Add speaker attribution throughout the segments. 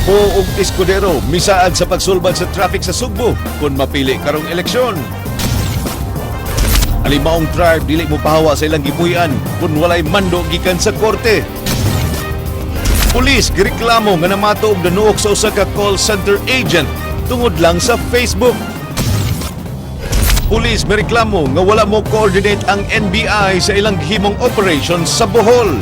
Speaker 1: Po ug Escudero misaad sa pagsulbad sa traffic sa Sugbo kung mapili karong eleksyon. Alimaong tribe dili mo pahawa sa ilang gipuy-an kung walay mando gikan sa korte. Pulis gireklamo nga namato og nanuok sa usa ka call center agent tungod lang sa Facebook. Pulis mireklamo nga wala mo coordinate ang NBI sa ilang gihimong operation sa Bohol.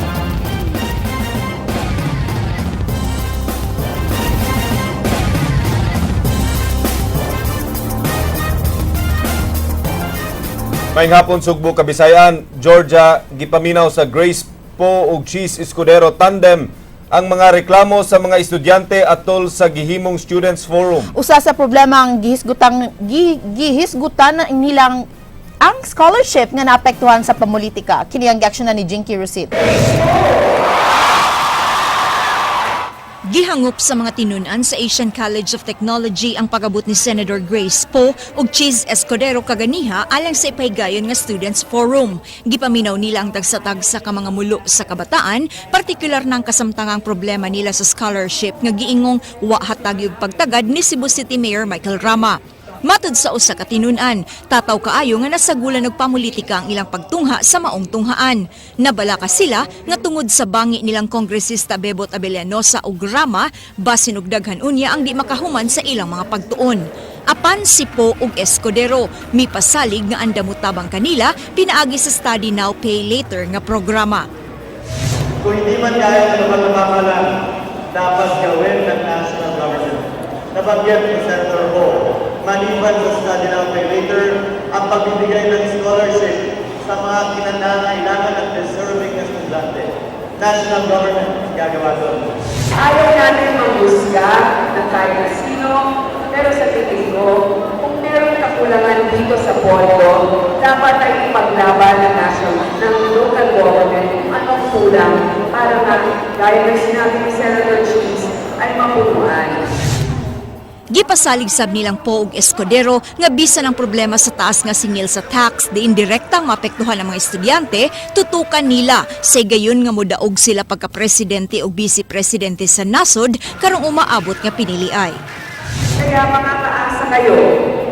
Speaker 2: Maayong hapon, Sugbo, Kabisayan, Georgia, gipaminaw sa Grace Po ug Chiz Escudero tandem ang mga reklamo sa mga estudyante atol sa gihimong Students Forum.
Speaker 3: Usa sa problema ang gihisgutan nilang ang scholarship nga naapektuhan sa pamulitika. Kini ang giaksyonan ni Jinky Rosit.
Speaker 4: Gihangop sa mga tinunan sa Asian College of Technology ang pag-abot ni Senator Grace Poe ug Chiz Escudero kaganiha alang sa ipahigayon nga Students Forum. Gipaminaw nila ang tagsa-tagsa ka mga mulo sa kabataan, partikular ng kasamtangang problema nila sa scholarship nga giingong wa hatag og pagtagad ni Cebu City Mayor Michael Rama. Matud sa usa ka tinun-an, tataw kaayo nga nasagulan og pamulitika ang ilang pagtungha sa maong tunghaan. Nabalaka sila nga tungod sa bangi nilang kongresista Bebot Abellanosa ug Rama, basin og daghan unya ang di makahuman sa ilang mga pagtuon. Apan si Poe ug Escudero mipasalig nga andam motabang kanila pinaagi sa Study Now Pay Later nga programa.
Speaker 5: Kung hindi man kaya ng lokal na pamahalaan, dapat gawin ng national government. Nabanggit ni Senator Poe, maliban sa Study Now Pay Later, ang pagbibigay ng scholarship sa mga kinangailangan at deserving na estudyante. National government gagawa doon.
Speaker 6: Ayaw natin manghusga ng kahit na sino, pero sa tingin ko, kung meron kakulangan dito sa pondo, dapat ay ipaglaban ng national, ng local government kung anong kulang para nga, gaya ng sinabi ni Senator Chiz, ay mapunuan.
Speaker 4: Gipasalig sab nilang Poe ug Escudero nga bisan ang problema sa taas nga singil sa tax diin direktang maapektuhan ang mga estudyante, tutukan nila sa gayon nga modaog sila pagka-presidente o vice-presidente sa nasod karong umaabot nga piniliay.
Speaker 6: Kaya makakaasa kayo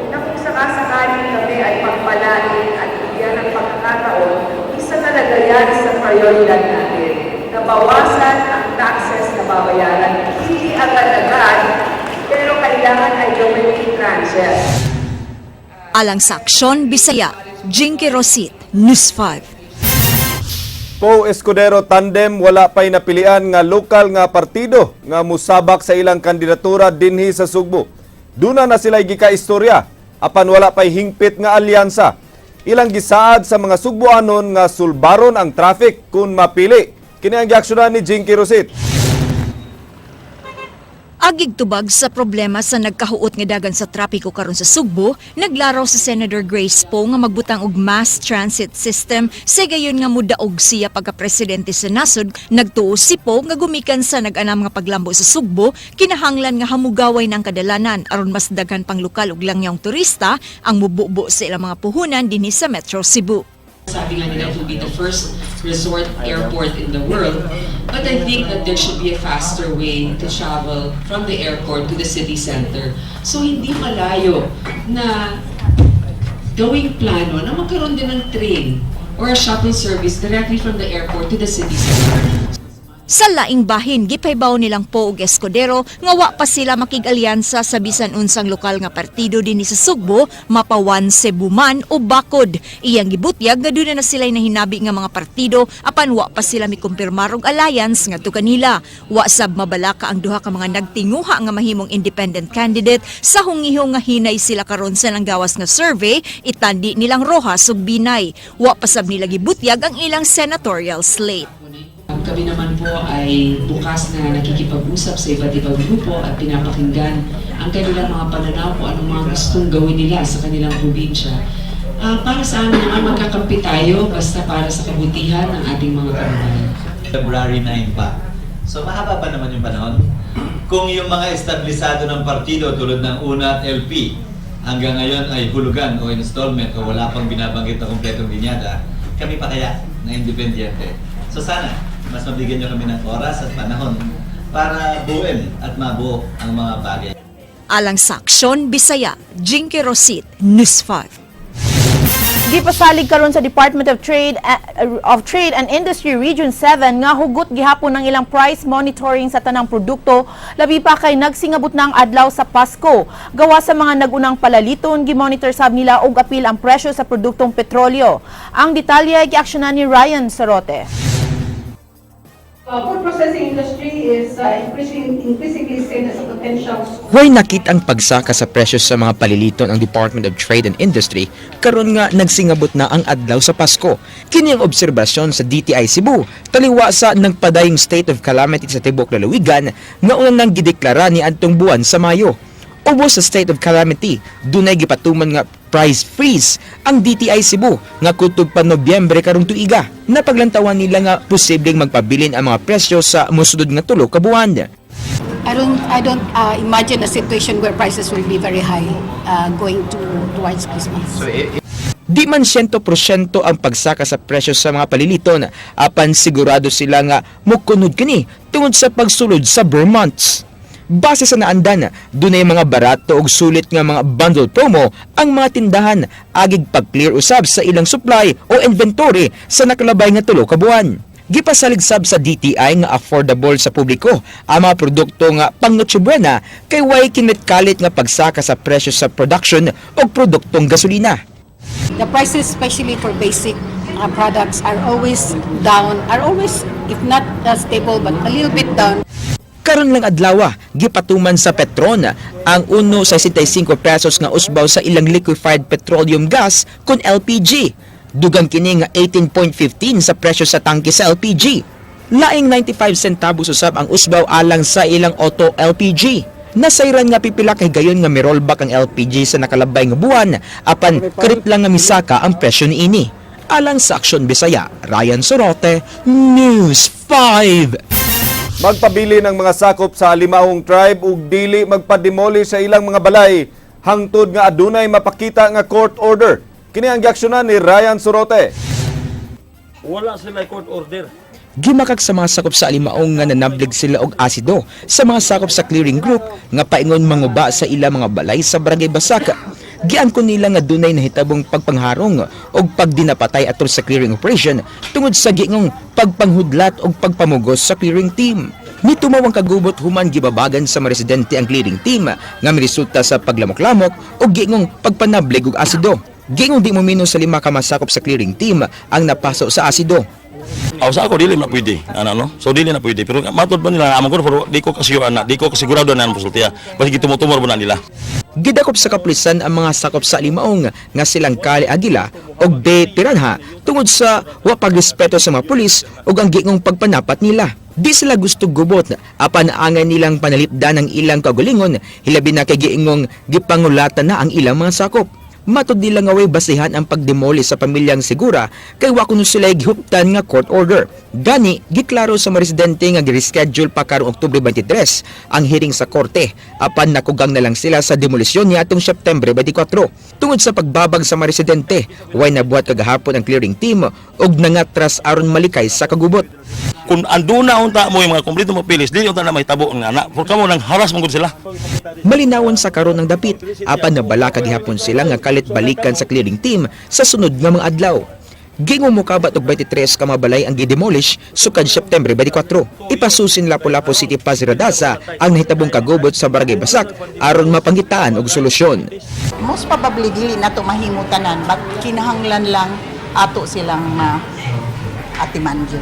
Speaker 6: na kung sakasakaling kami ay pagpalain at bigyan ng pagkakataon, isa talaga yan sa prioridad natin na bawasan ang taxes na babayaran. Hindi agad-agad, pero kailangan ay gawin in tranches.
Speaker 4: Alang sa Aksyon Bisaya, Jinky Rosit, News 5.
Speaker 2: Poe Escudero tandem wala pa'y napilian nga lokal nga partido nga musabak sa ilang kandidatura dinhi sa Sugbo. Duna na sila gikaistorya apan wala pa'y hingpit nga alyansa. Ilang gisaad sa mga Sugboanon nga sulbaron ang traffic kung mapili. Kini ang giaksyonan ni Jinky Rosit.
Speaker 4: Agig tubag sa problema sa nagkahuot nga dagan sa trapiko karon sa Sugbo, naglaraw si Senator Grace Poe nga magbutang og mass transit system sa gayon nga mudaog siya pagka-presidente sa nasod. Nagtuo si Poe nga gumikan sa nag-anam nga paglambo sa Sugbo, kinahanglan nga hamugaway ng kadalanan aron mas daghan pang lokal ug langyong turista ang mububo sa ilang mga puhunan dinhi sa Metro Cebu.
Speaker 7: Sabi nga nila, it will be the first resort airport in the world. But I think that there should be a faster way to travel from the airport to the city center. So hindi malayo na gawing plano na magkaroon din ng train or a shuttle service directly from the airport to the city center.
Speaker 4: Sa laing bahin, gipahibaw nilang Poe ug Escudero nga wa pa sila makig-alyansa sa bisan unsang lokal nga partido dinhi sa Sugbo, mapa-One Cebu man o Bakod. Iyang gibutyag nga duna na sila nahinabi nga mga partido apan wa pa sila mikumpirmar og alliance ngadto kanila. Wa sab mabalaka ang duha ka mga nagtinguha nga mahimong independent candidate sa hungihong nga hinay sila karon sa nanggawas nga survey, itandi nilang Rojas ug Binay. Wa pa sab nila gibutyag ang ilang senatorial slate.
Speaker 7: Kami naman po ay bukas na nakikipag-usap sa iba't ibang grupo at pinapakinggan ang kanilang mga pananaw kung anong mga gustong gawin nila sa kanilang probinsya. Para sa amin naman, magkakampi tayo basta para sa kabutihan ng ating mga kababayan.
Speaker 8: February 9 pa. So mahaba pa naman yung panahon. Kung yung mga establisado ng partido tulad ng UNA at LP hanggang ngayon ay hulugan o installment o wala pang binabanggit na kumpletong linyada, kami pa kaya na independyente? So sana, mas mabigyan nyo kami ng oras at panahon para buuin at mabuo ang mga bagay.
Speaker 4: Alang sa Aksyon Bisaya, Jinky Rosit, News 5.
Speaker 3: Gipasalig karon sa Department of Trade and Industry Region 7 nga hugot gihapon ang ilang price monitoring sa tanang produkto, labi pa kay nagsingabot na ang adlaw sa Pasko. Gawa sa mga nagunang palaliton, gimonitor sab nila og apil ang presyo sa produktong petrolyo. Ang detalye giaksyonan ni Ryan Sarote.
Speaker 9: Food processing industry is increasingly seen as a potential
Speaker 10: Way nakit ang pagsaka sa presyo sa mga paliliton ang Department of Trade and Industry karon nga nagsingabot na ang adlaw sa Pasko. Kini ang obserbasyon sa DTI Cebu taliwa sa nagpadayong state of calamity sa tibuok lalawigan nga una nang gideklara ni adtong buwan sa Mayo. Ubos sa state of calamity, dunay gipatuman nga price freeze ang DTI Cebu nga kutob pa Nobyembre karong tuiga. Napaglantawan nila nga posibleng magpabilin ang mga presyo sa mosunod nga 3 ka buwan.
Speaker 9: I don't imagine a situation where prices will be very high going towards Christmas.
Speaker 10: Di man 100% ang pagsaka sa presyo sa mga paliliton, apan sigurado sila nga mukunod kini tungod sa pagsulod sa ber months. Base sa naandan, dunay mga barato og sulit nga mga bundle promo ang mga tindahan agig pag-clear usab sa ilang supply o inventory sa nakalabay nga 3 ka buwan. Gipasalig sab sa DTI nga affordable sa publiko ang mga produkto nga pang Noche Buena kay way kinitkalit nga pagsaka sa presyo sa production og produktong gasolina.
Speaker 9: The prices, especially for basic products, are always down, are always, if not stable, but a little bit down.
Speaker 10: Karon lang adlawa, gipatuman sa Petron ang 1.65 pesos nga usbaw sa ilang liquefied petroleum gas kon LPG. Dugang kini nga 18.15 sa presyo sa tangke sa LPG. Laing 95 centavos usab ang usbaw alang sa ilang auto LPG. Nasayran nga pipila kay gayon nga mirollback ang LPG sa nakalabay nga buwan apan karit lang nga misaka ang presyo niini. Alang sa Aksyon Bisaya, Ryan Sorote, News 5.
Speaker 2: Magpabili ng mga sakop sa Alimaong tribe ug dili magpademolish sa ilang mga balay hangtod nga adunay mapakita nga court order. Kini ang giaksyonan ni Ryan Sorote.
Speaker 11: Wala sila court order.
Speaker 10: Gimakak sa mga sakop sa Alimaong nga nanablig sila og asido sa mga sakop sa clearing group nga paingon manguba sa ilang mga balay sa Barangay Basak. Giangkon nila nga dunay nahitabong pagpangharong og pagdinapatay atol sa clearing operation tungod sa giingong pagpanghudlat og pagpamugos sa clearing team. Nitumaw ang kagubot human gibabagan sa mga residente ang clearing team nga miresulta sa paglamok-lamok og giingong pagpanablig og asido. Giingong di momino sa 5 ka masakop sa clearing team ang napaso sa asido.
Speaker 11: Aw, sa ako dili na pwede, ano no? So dili na pwede, pero matod ba nila amon ko, pero di ko kasure na, di ko kasigurado na ang resulta. Basta gitumor-tumor ba na nila.
Speaker 10: Gidakop sa kapulisan ang mga sakop sa Limaong nga silang Kali Agila og B. Piranha tungod sa wa pagrespeto sa mga pulis ug ang giingong pagpanapat nila. Di sila gusto gubot apan angay nilang panalipdan ang ilang kaugalingon, hilabi na kay giingong gipangulatan na ang ilang mga sakop. Matod nila nga way basihan ang pagdemoli sa pamilyang Sigura kay wa kuno sila gihuptan nga court order. Gani, giklaro sa mga residente nga gireschedule pa karong Oktubre 23 ang hearing sa korte apan nakugang na lang sila sa demolisyon niadtong Setyembre 24. Tungod sa pagbabag sa mga residente, way nabuhat kagahapon ang clearing team ug nangatras aron malikay sa kagubot.
Speaker 11: Kung anduna unta mo yung mga kompleto mo pilis, dili unta na mahitabo nga na. Por kamo nang haras man gud sila.
Speaker 10: Malinawon sa karon ng dapit, apan nabala kagihapon sila nga kalit balikan sa clearing team sa sunod nga mga adlaw. Gingo mokabat og 23 ka mga balay ang gidemolish sukad Setyembre 24. Ipasusin Lapu-Lapu City Paz Radaza ang nahitabong kagubot sa Barangay Basak aron mapangitaan og solusyon.
Speaker 12: Most probably dili na to mahimo tanan, but kinahanglan lang ato silang ma atiman gyud.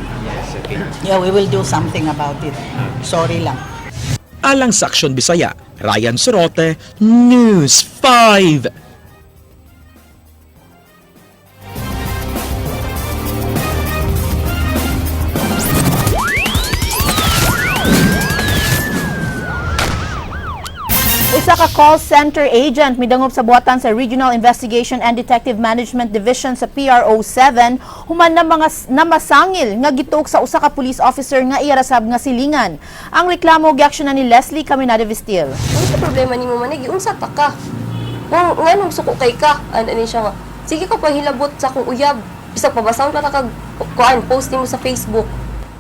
Speaker 12: Yeah, we will do something about it. Sorry lang.
Speaker 10: Alang sa Aksyon Bisaya, Ryan Sorote, News 5.
Speaker 3: Usa ka call center agent midangop sa buhatan sa Regional Investigation and Detective Management Division sa PRO 7 human na mga namasangil nga gituok sa usa ka police officer nga iyarasab nga silingan. Ang reklamo giaksyonan ni Leslie Caminada Vestil.
Speaker 13: Unsa problema nimo manigi? Unsa ta ka? Kung nganong suko kay ka? Ano ni siya nga. Sige ka pahilabot sa akong uyab. Bisag pabasahon pa ta kag kuan post nimo sa Facebook.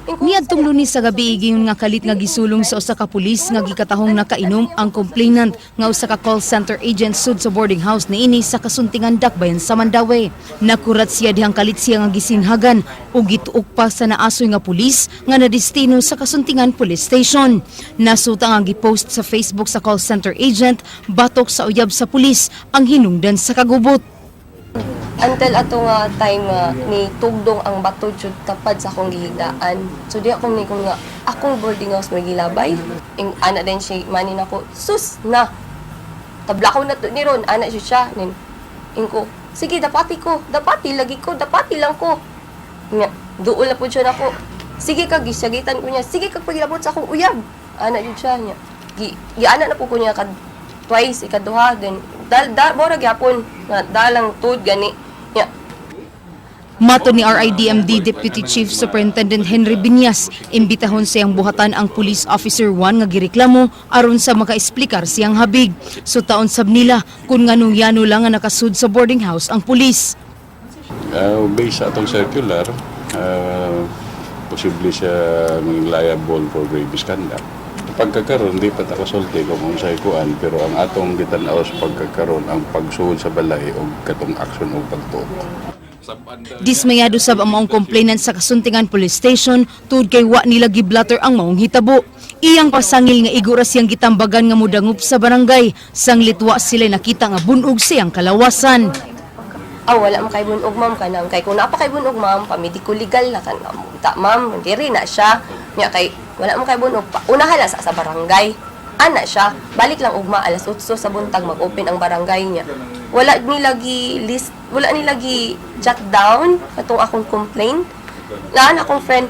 Speaker 14: Niadtong Lunes sa gabi, giingon nga kalit nga gisulong sa usa ka pulis nga gikatahong nakainom ang complainant nga usa ka call center agent sud sa boarding house niini sa Kasuntingan, Dakbayan sa Mandaue. Nakurat siya dihang kalit siya nga gisinhagan ug gituok pa sa naasoy nga pulis nga nadestino sa Kasuntingan Police Station. Nasuta nga gipost sa Facebook sa call center agent batok sa uyab sa pulis ang hinungdan sa kagubot.
Speaker 13: Until ato nga time nga ni tugdong ang bato jud tapad sa akong gihigdaan. So di ako ni kung nga akong boarding house may gilabay. Ing ana din siya manin ako, sus na. Tabla ko na to ni ron, ana siya siya. Nin, ingko, sige dapati ko, dapati lagi ko, dapati lang ko. Nya, duol na po siya nako. Sige ka, gisagitan ko niya. Sige ka pagilabot sa akong uyab. Ana jud siya niya. Gi, giana na po ko niya kad twice ikaduha then dal da mora gyapon na dalang tud gani nya.
Speaker 14: Mato ni RIDMD Deputy Chief Superintendent Henry Binyas, imbitahon siyang buhatan ang Police Officer 1 nga gireklamo aron sa makaesplikar siyang habig. So taon sab nila kung nganong yano lang nga nakasud sa boarding house ang pulis.
Speaker 15: Based sa atong circular, posible siya maging liable for grave misconduct. Pagkakaroon, di pa ta kasulti kung unsay kuan, pero ang atong gitan-aw sa pagkakaroon, ang pagsuod sa balay o katong action o pagtuok.
Speaker 14: Dismayado sab ang maong complainant sa Kasuntingan Police Station tungod kay wa nila giblatter ang maong hitabo. Iyang pasangil nga igo ra siyang gitambagan nga modangup sa barangay, sanglit wa sila nakita nga bunog siyang kalawasan.
Speaker 13: Ah, wala man kay bunog, ma'am, kanang kay kung naa pa kay bunog, ma'am, pa medico legal na kan ta, ma'am, diri na siya nya kay wala man kay bunog pa unahan lang sa barangay, ana siya. Balik lang ugma alas 8 sa buntag mag-open ang barangay niya. Wala nila gi list, wala nila gi jot down atong akong complaint. Naan akong friend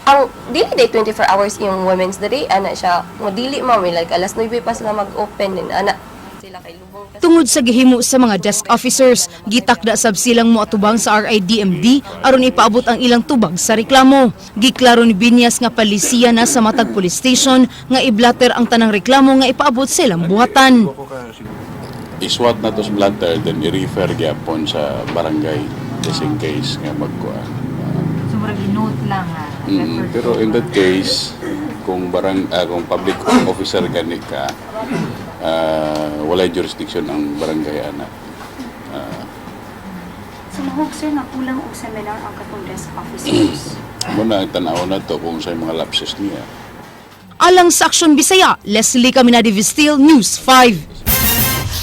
Speaker 13: ang dili day 24 hours yung women's diri, ana siya mo. Dili, ma'am, eh, like alas 9 pa sila mag-open din, ana sila kay lubong kasi.
Speaker 14: Tungod sa gihimo sa mga desk officers, gitakda sab silang moatubang sa RIDMD aron ipaabot ang ilang tubag sa reklamo. Giklaro ni Binyas nga palisiya na sa matag police station nga iblatter ang tanang reklamo nga ipaabot sa ilang buhatan.
Speaker 15: Iswat na to sa blotter, then i-refer gyapon sa barangay just in case nga magkuan.
Speaker 16: So, murag note lang ha.
Speaker 15: Pero in that case, kung public officer gani ka, walay jurisdiction ang barangay ana.
Speaker 16: So, mahug sir nga kulang og seminar ang katong desk officers.
Speaker 15: Muna ang tanaw na to kung sa mga lapses niya.
Speaker 14: Alang sa Aksyon Bisaya, Leslie Caminadi Vistil, News 5.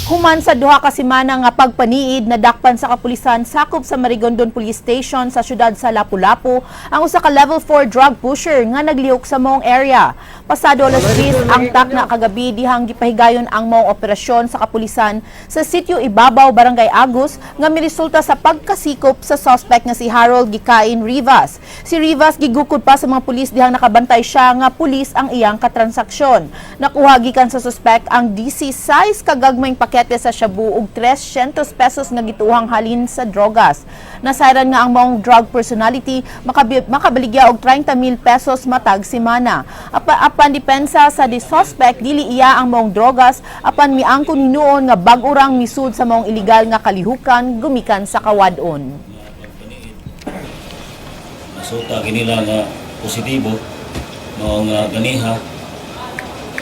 Speaker 3: Human sa 2 ka semana nga pagpaniid, nadakpan sa kapulisan sakop sa Marigondon Police Station sa syudad sa Lapu-Lapu ang usa ka level 4 drug pusher nga naglihok sa maong area. Pasado alas 10 ang takna kagabi dihang gipahigayon ang maong operasyon sa kapulisan sa sitio Ibabaw, Barangay Agus nga miresulta sa pagkasikop sa suspect nga si Harold Gikain Rivas. Si Rivas gigukod pa sa mga pulis dihang nakabantay siya nga pulis ang iyang katransaksyon. Nakuha gikan sa suspect ang DC size kagagmayng pakete sa shabu ug 300 pesos nga gituhang halin sa drogas. Nasayran nga ang maong drug personality makabaligya og 30 mil pesos matag semana. Apan depensa sa the suspect, dili iya ang maong drogas apan miangkon hinuon nga bag-o rang misud sa maong illegal nga kalihukan gumikan sa kawadon.
Speaker 11: Nasuta nila nga positibo maong ganiha,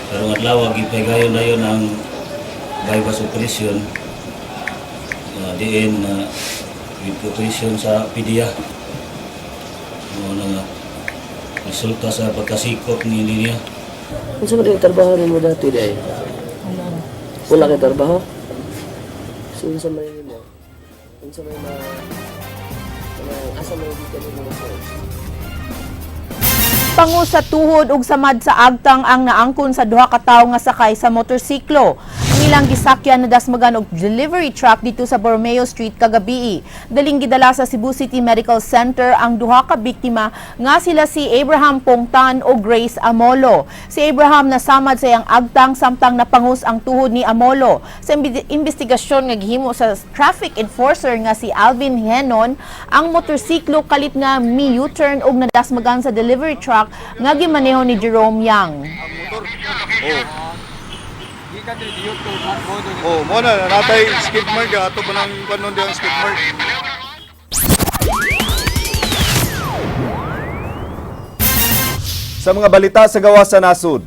Speaker 11: pero adlaw gipahigayon dayon ang bypass operation diin na with cooperation sa PDEA mao na nga resulta sa pagkasikop ni niya.
Speaker 17: Unsa man yung trabaho nimo dati day? Wala kay trabaho? So unsa man nimo? Unsa may ma kanang asa man gikan nimo source?
Speaker 3: Pangu sa tuhod ug samad sa agtang ang naangkon sa duha ka tawo nga sakay sa motorsiklo. Ang ilang gisakyan nadasmagan og delivery truck dito sa Borromeo Street kagabi. Daling gidala sa Cebu City Medical Center ang duha ka biktima nga sila si Abraham Pongtan o Grace Amolo. Si Abraham nasamad sa iyang agtang samtang napangus ang tuhod ni Amolo. Sa investigasyon nga gihimo sa traffic enforcer nga si Alvin Henon, ang motorsiklo kalit nga mi U-turn og nadasmagan sa delivery truck nga gimaneho ni Jerome Yang.
Speaker 1: Oh. Oh, mo na natay skid mark ato pa nang kanon diyang skid mark.
Speaker 2: Sa mga balita sa gawas sa nasod.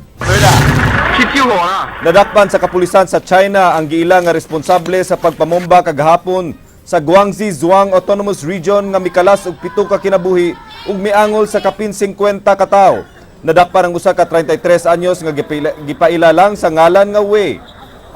Speaker 2: Nadakpan sa kapulisan sa China ang giila nga responsable sa pagpamomba kagahapon sa Guangxi Zhuang Autonomous Region nga mikalas og 7 ka kinabuhi ug miangol sa kapin 50 ka tawo. Nadakpan ang usa ka 33 anyos nga gipaila lang sa ngalan nga Wei.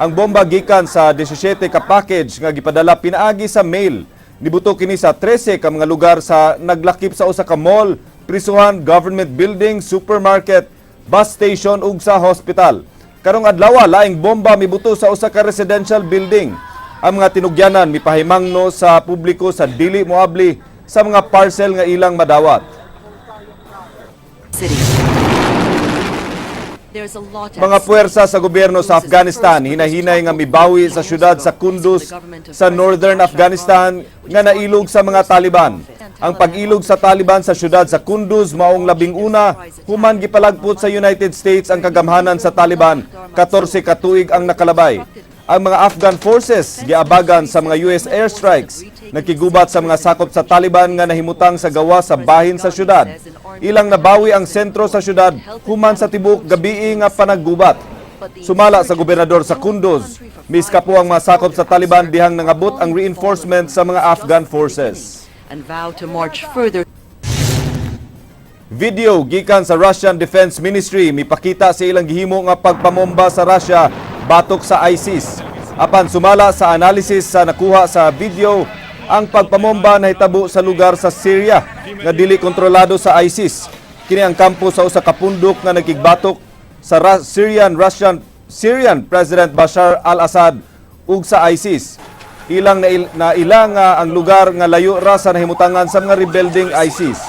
Speaker 2: Ang bomba gikan sa 17 ka package nga gipadala pinaagi sa mail. Nibuto kini sa 13 ka mga lugar sa naglakip sa usa ka mall, prisuhan, government building, supermarket, bus station ug sa hospital. Karong adlaw, laing bomba mibuto sa usa ka residential building. Ang mga tinugyanan mipahimangno sa publiko sa dili moabli sa mga parcel nga ilang madawat. Mga puwersa sa gobyerno sa Afghanistan hinahinay nga mibawi sa syudad sa Kunduz sa northern Afghanistan nga nailog sa mga Taliban. Ang pag-ilog sa Taliban sa syudad sa Kunduz maong 11 human gipalagpot sa United States ang kagamhanan sa Taliban, 14 ka tuig ang nakalabay. Ang mga Afghan forces giabagan sa mga US airstrikes, nakigubat sa mga sakop sa Taliban nga nahimutang sa gawas sa bahin sa syudad. Ilang nabawi ang sentro sa syudad human sa tibok gabii nga panaggubat. Sumala sa gobernador sa Kunduz, miskapo ang mga sakop sa Taliban dihang nangabot ang reinforcement sa mga Afghan forces.
Speaker 18: And vow to march further.
Speaker 2: Video gikan sa Russian Defense Ministry mipakita sa ilang gihimo nga pagpamomba sa Russia batok sa ISIS. Apan sumala sa analysis sa nakuha sa video, ang pagpamomba nahitabo sa lugar sa Syria nga dili kontrolado sa ISIS. Kini ang kampo sa usa ka pundok nga nagkigbatok sa Syrian Russian Syrian President Bashar al-Assad ug sa ISIS. Ilang na ilang nga ang lugar nga layo ra sa nahimutangan sa mga rebelding ISIS.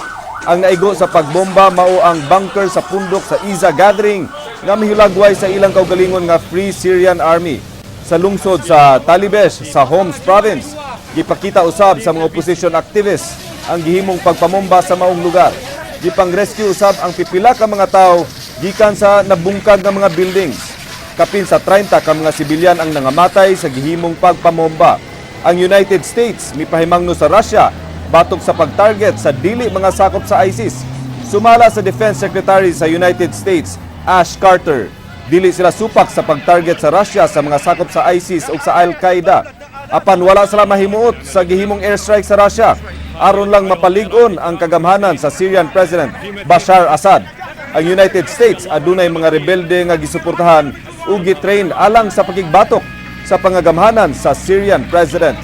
Speaker 2: Ang naigo sa pagbomba mao ang bunker sa pundok sa Iza Gathering nga mihulagway sa ilang kaugalingon nga Free Syrian Army. Sa lungsod sa Talibes sa Homs Province, gipakita usab sa mga opposition activists ang gihimong pagpamomba sa maong lugar. Gipang-rescue usab ang pipila ka mga tawo gikan sa nabungkag nga mga buildings. Kapin sa 30 ka mga sibilyan ang nangamatay sa gihimong pagpamomba. Ang United States mipahimangno sa Russia batok sa pagtarget sa dili mga sakop sa ISIS. Sumala sa Defense Secretary sa United States, Ash Carter, dili sila supak sa pagtarget sa Russia sa mga sakop sa ISIS o sa Al-Qaeda. Apan wala sila mahimuot sa gihimong airstrike sa Russia aron lang mapalig-on ang kagamhanan sa Syrian President Bashar Assad. Ang United States adunay mga rebelde nga gisuportahan ug gitrain alang sa pakigbatok sa pangagamhanan sa Syrian President.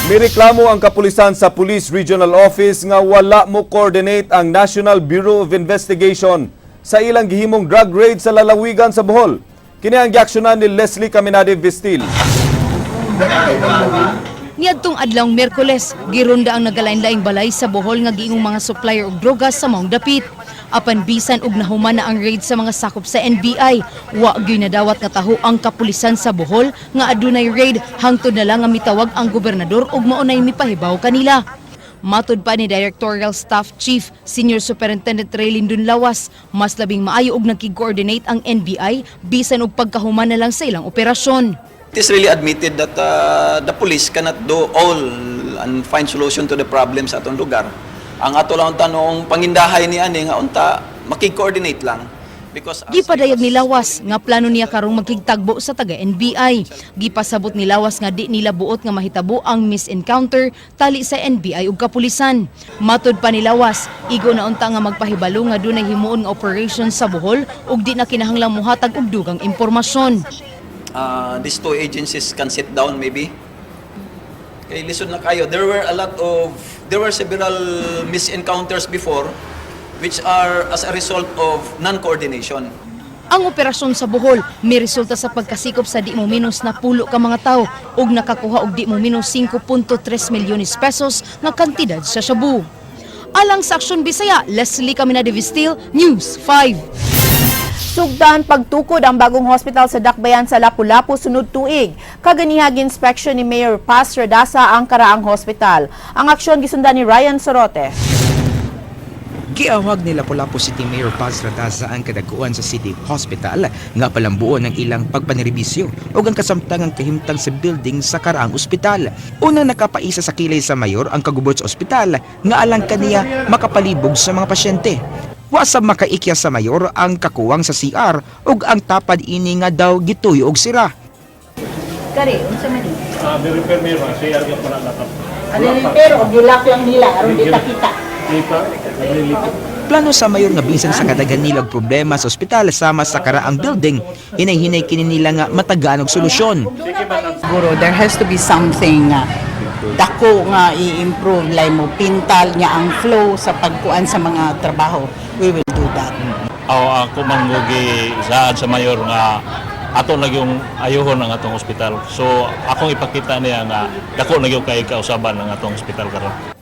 Speaker 2: Mireklamo ang kapulisan sa Police Regional Office nga wala mo coordinate ang National Bureau of Investigation sa ilang gihimong drug raid sa lalawigan sa Bohol. Kini ang giaksyonan ni Leslie Caminade Vestil.
Speaker 14: Niadtong adlawng Miyerkules, gironda ang nagalain-laing balay sa Bohol nga giingong mga supplier og droga sa maong dapit. Apan bisan og nahuman na ang raid sa mga sakop sa NBI, wa gyud nadawat nga taho ang kapulisan sa Bohol nga adunay raid hangtod na lang nga mitawag ang gobernador ug maunay mipahibaw kanila. Matod pa ni Directorial Staff Chief Senior Superintendent Raylene Dunlawas, mas labing maayo og nagkig-coordinate ang NBI bisan og pagkahuman na lang sa ilang operasyon.
Speaker 19: It is really admitted that the police cannot do all and find solution to the problems sa atong lugar. Ang ato lang tanong pangindahay ni ani nga unta makig-coordinate lang because as
Speaker 14: Gipadayag ni Lawas nga plano niya karong magkigtagbo sa taga NBI. Gipasabot ni Lawas nga di nila buot nga mahitabo ang misencounter tali sa NBI ug kapulisan. Matod pa ni Lawas, igo na unta nga magpahibalo nga dunay himuon nga operation sa Bohol ug di na kinahanglang mohatag og dugang impormasyon.
Speaker 19: These two agencies can sit down maybe. Kay lisod na kayo. There were several misencounters before which are as a result of non-coordination.
Speaker 14: Ang operasyon sa Bohol may resulta sa pagkasikop sa di mo minus na 10 ka mga tawo ug nakakuha og di mo minus 5.3 milyones pesos nga kantidad sa shabu. Alang sa Aksyon Bisaya, Leslie Caminade Vistil, News 5.
Speaker 3: Sugdan pagtukod ang bagong hospital sa Dakbayan sa Lapu-Lapu sunod tuig. Kaganiha inspection ni Mayor Paz Radaza ang karaang hospital. Ang aksyon gisundan ni Ryan Sorote.
Speaker 10: Giawhag ni Lapu-Lapu City Mayor Paz Radaza ang kadaguan sa City Hospital nga palambuon ang ilang pagpanirebisyo ug ang kasamtangang kahimtang sa building sa karaang ospital. Unang nakapaisa sa kilay sa mayor ang kagubot sa ospital nga alang kaniya makapalibog sa mga pasyente. Wa sab makaikya sa mayor ang kakuwang sa CR ug ang tapad ini nga daw gituyo og sira.
Speaker 12: Kari, unsa man ni?
Speaker 20: Ah, repair mayor, CR ka pala natap.
Speaker 12: Ano repair o gilak lang nila aron di ta kita.
Speaker 20: Di pa, naglilipit.
Speaker 10: Plano sa mayor nga bisan sa kadaghan nila og problema sa ospital sama sa karaang building, hinay-hinay kini nila nga matagaan og solusyon.
Speaker 12: Siguro there has to be something nga dako nga i-improve lay mo pintal niya ang flow sa pagkuan sa mga trabaho. We will do that.
Speaker 20: Aw, ako manggugi saad sa mayor nga ato na yung ayuhon ang atong ospital. So akong ipakita niya nga dako na gyud kay kausaban ang atong ospital karon.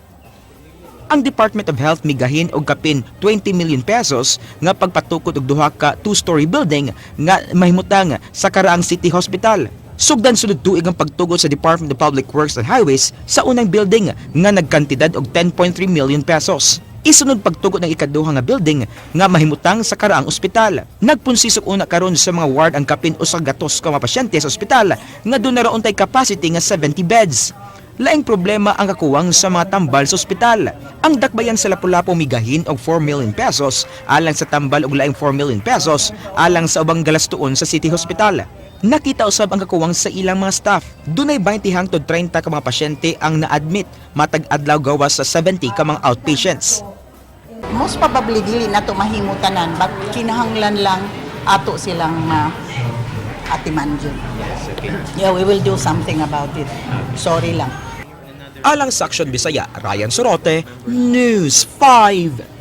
Speaker 10: Ang Department of Health migahin og kapin 20 million pesos nga pagpatukod og duha ka two-story building nga mahimutang sa karaang City Hospital. Sugdan sulod tuig ang pagtugot sa Department of Public Works and Highways sa unang building nga nagkantidad og 10.3 million pesos. Isunod pagtugot ng ikaduha nga building nga mahimutang sa karaang ospital. Nagpunsisok una karon sa mga ward ang kapin 100 ka mga pasyente sa ospital nga duna ra untay capacity nga 70 beds. Laing problema ang kakuwang sa mga tambal sa ospital. Ang dakbayan sa Lapu-Lapu migahin og 4 million pesos alang sa tambal og laing 4 million pesos alang sa ubang galastuon sa City Hospital. Nakita usab ang kakuwang sa ilang mga staff. Dunay 20 hangtod 30 ka mga pasyente ang na-admit matag adlaw gawas sa 70 ka mga outpatients.
Speaker 12: Most probably dili na to mahimo tanan but kinahanglan lang ato silang atiman gyud. Yeah, we will do something about it. Sorry lang.
Speaker 10: Alang sa Aksyon Bisaya, Ryan Sorote, News 5.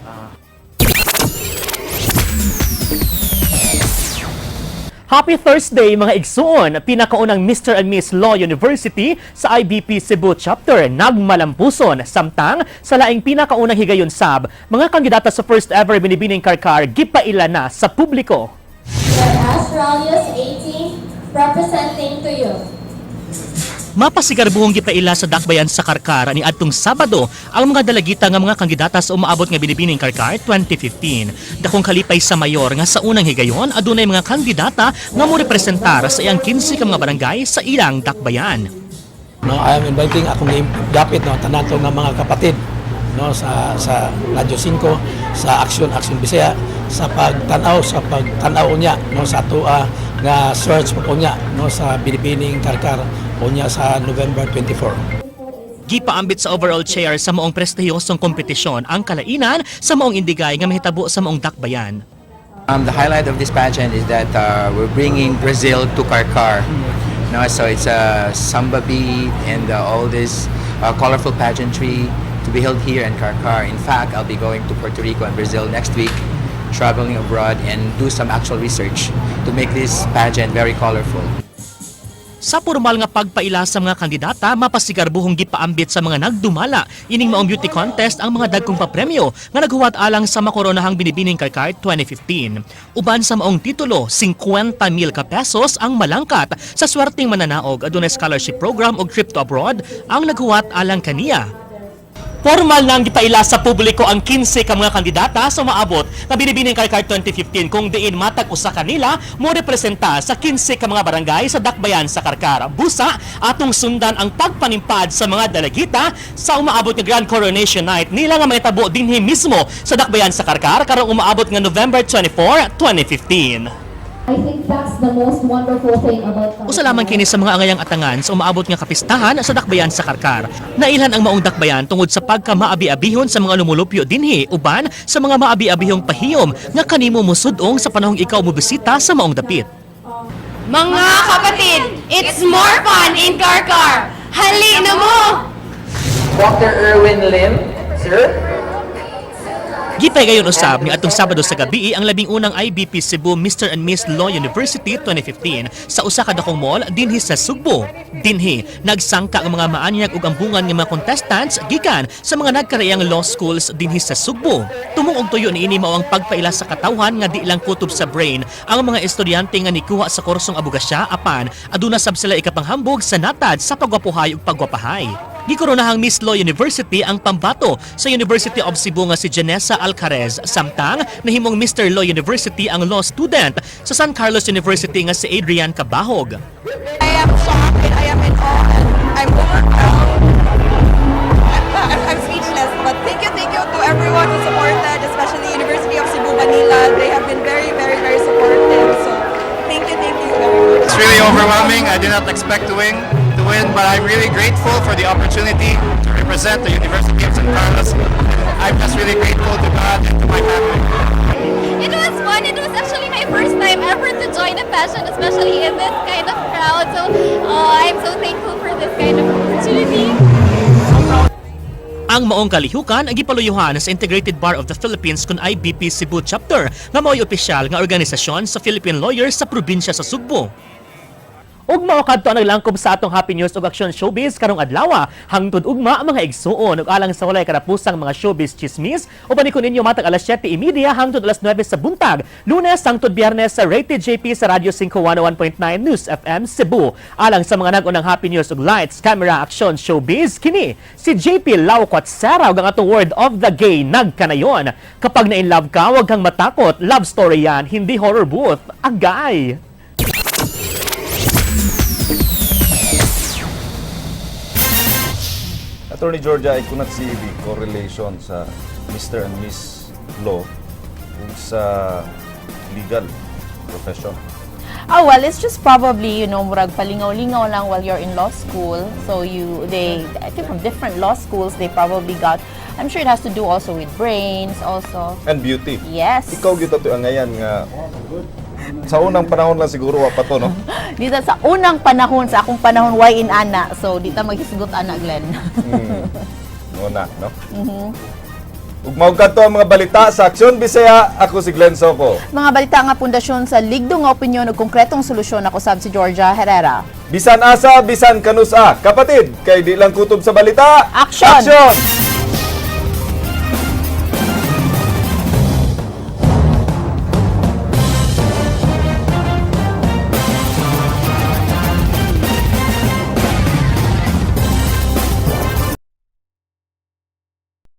Speaker 21: Happy Thursday, mga igsuon! Pinakaunang Mr. and Miss Law University sa IBP Cebu Chapter nagmalampuson samtang sa laing pinakaunang higayon sab mga kandidata sa first ever Binibining Carcar gipaila na sa publiko.
Speaker 22: Astralius 18, representing to you.
Speaker 21: Mapasigarbuhong gipaila sa dakbayan sa Carcar ni adtong Sabado ang mga dalagita nga mga kandidata sa umaabot nga Binibining Carcar 2015. Dakong kalipay sa mayor nga sa unang higayon adunay mga kandidata nga mo representar sa iyang 15 ka mga barangay sa ilang dakbayan.
Speaker 23: No, I am inviting akong dapit, no, tanan to nga mga kapatid, no, sa Radyo 5, sa Action Action Bisaya, sa pagtan-aw unya, no, sa atoa nga search po unya, no, sa Binibining Carcar unya sa November 24.
Speaker 21: Gipaambit sa overall chair sa maong prestihiyosong kompetisyon ang kalainan sa maong indigay nga mahitabo sa maong dakbayan.
Speaker 24: The highlight of this pageant is that we're bringing Brazil to Carcar. No, so it's a samba beat and all this colorful pageantry to be held here in Carcar. In fact, I'll be going to Puerto Rico and Brazil next week, traveling abroad and do some actual research to make this pageant very colorful.
Speaker 21: Sa formal nga pagpaila sa mga kandidata, mapasigarbuhong gipaambit sa mga nagdumala ining maong beauty contest ang mga dagkong papremyo nga naghuwat alang sa makoronahang Binibining Carcar 2015. Uban sa maong titulo, 50 mil ka pesos ang malangkat sa swerteng mananaog. Adunay scholarship program og trip to abroad ang naghuwat alang kaniya. Formal nang gipaila sa publiko ang 15 ka mga kandidata sa maabot nga Binibining Carcar 2015 kung diin matag usa kanila mo representa sa 15 ka mga barangay sa dakbayan sa Carcar. Busa atong sundan ang pagpanimpad sa mga dalagita sa umaabot nga Grand Coronation Night nila nga mahitabo dinhi mismo sa dakbayan sa Carcar karong umaabot nga November 24, 2015.
Speaker 22: I think that's the most wonderful thing about
Speaker 21: Usa lamang kini sa mga angayang atangan sa umaabot nga kapistahan sa dakbayan sa Carcar. Nailhan ang maong dakbayan tungod sa pagkamaabi-abihon sa mga lumulupyo dinhi uban sa mga maabi-abihong pahiyom nga kanimo mosud-ong sa panahong ikaw mobisita sa maong dapit.
Speaker 25: Mga kapatid, it's more fun in Carcar! Hali na mo!
Speaker 6: Dr. Erwin Lim, sir.
Speaker 21: Gipay gayon usab ni atong Sabado sa gabi ang 11ng IBP Cebu Mr. and Miss Law University 2015 sa usa ka dakong mall dinhi sa Sugbo. Dinhi nagsangka ang mga maanyag ug ambungan nga mga contestants gikan sa mga nagkaraiyang law schools dinhi sa Sugbo. Tumong og tuyo niini mao ang pagpaila sa katawhan nga di lang kutob sa brain ang mga estudyante nga nikuha sa kursong abogasya apan aduna sab sila ikapanghambog sa natad sa pagwapuhay ug pagwapahay. Gikoronahang Miss Law University ang pambato sa University of Cebu nga si Janessa Alcarez, samtang nahimong Mr. Law University ang law student sa San Carlos University nga si Adrian Cabahog.
Speaker 6: I am shocked and I am in awe and I'm overwhelmed. I'm speechless, but thank you to everyone who supported, especially University of Cebu Manila. They have been very, very, very supportive. So thank you very much.
Speaker 4: It's really overwhelming. I did not expect to win, but I'm really grateful for the opportunity to represent the University of San Carlos. I'm just really grateful to God and to my family.
Speaker 22: It was fun. It was actually my first time ever to join a pageant, especially in this kind of crowd. So I'm so thankful for this kind of opportunity.
Speaker 21: Ang maong kalihukan ang gipaluyuhan sa Integrated Bar of the Philippines kun IBP Cebu Chapter nga mao'y opisyal nga organisasyon sa Philippine Lawyers sa probinsya sa Sugbo. Ug mao kadto ang naglangkob sa atong Happy News ug Aksyon Showbiz karong adlaw. Hangtod ugma, mga igsuon, ug alang sa walay katapusang mga showbiz chismis, uban ko ninyo matag alas 7:30 hangtod alas 9 sa buntag, Lunes hangtod Biyernes sa Rated JP sa Radyo 5 101.9 News FM Cebu. Alang sa mga nag-unang Happy News ug Lights, Camera, Aksyon Showbiz, kini si JP Lau Kwatsera ug ang atong word of the gay nagkanayon. Kapag na in love ka, wag kang matakot. Love story yan, hindi horror booth. Agay!
Speaker 2: Attorney Georgia, I could not see the correlation sa Mr. and Miss Law ug sa legal profession.
Speaker 3: Oh, well, it's just probably murag palingaw-lingaw lang while you're in law school. So I think from different law schools, they probably got, I'm sure it has to do also with brains also.
Speaker 2: And beauty.
Speaker 3: Yes.
Speaker 2: Ikaw gyud to angayan nga sa unang panahon lang siguro wa pa to, no?
Speaker 3: Dito sa unang panahon, sa akong panahon, way in-ana? So, di ta maghisgot ana, Glenn.
Speaker 2: Una, no?
Speaker 3: Mhm.
Speaker 2: Ug mao kadto ang mga balita sa Aksyon Bisaya. Ako si Glenn Soco.
Speaker 3: Mga balita nga pundasyon sa ligdong nga opinyon ug konkretong solusyon, ako sab si Georgia Herrera.
Speaker 2: Bisan asa, bisan kanusa. Kapatid, kay di lang kutob sa balita.
Speaker 3: Action!
Speaker 2: Action!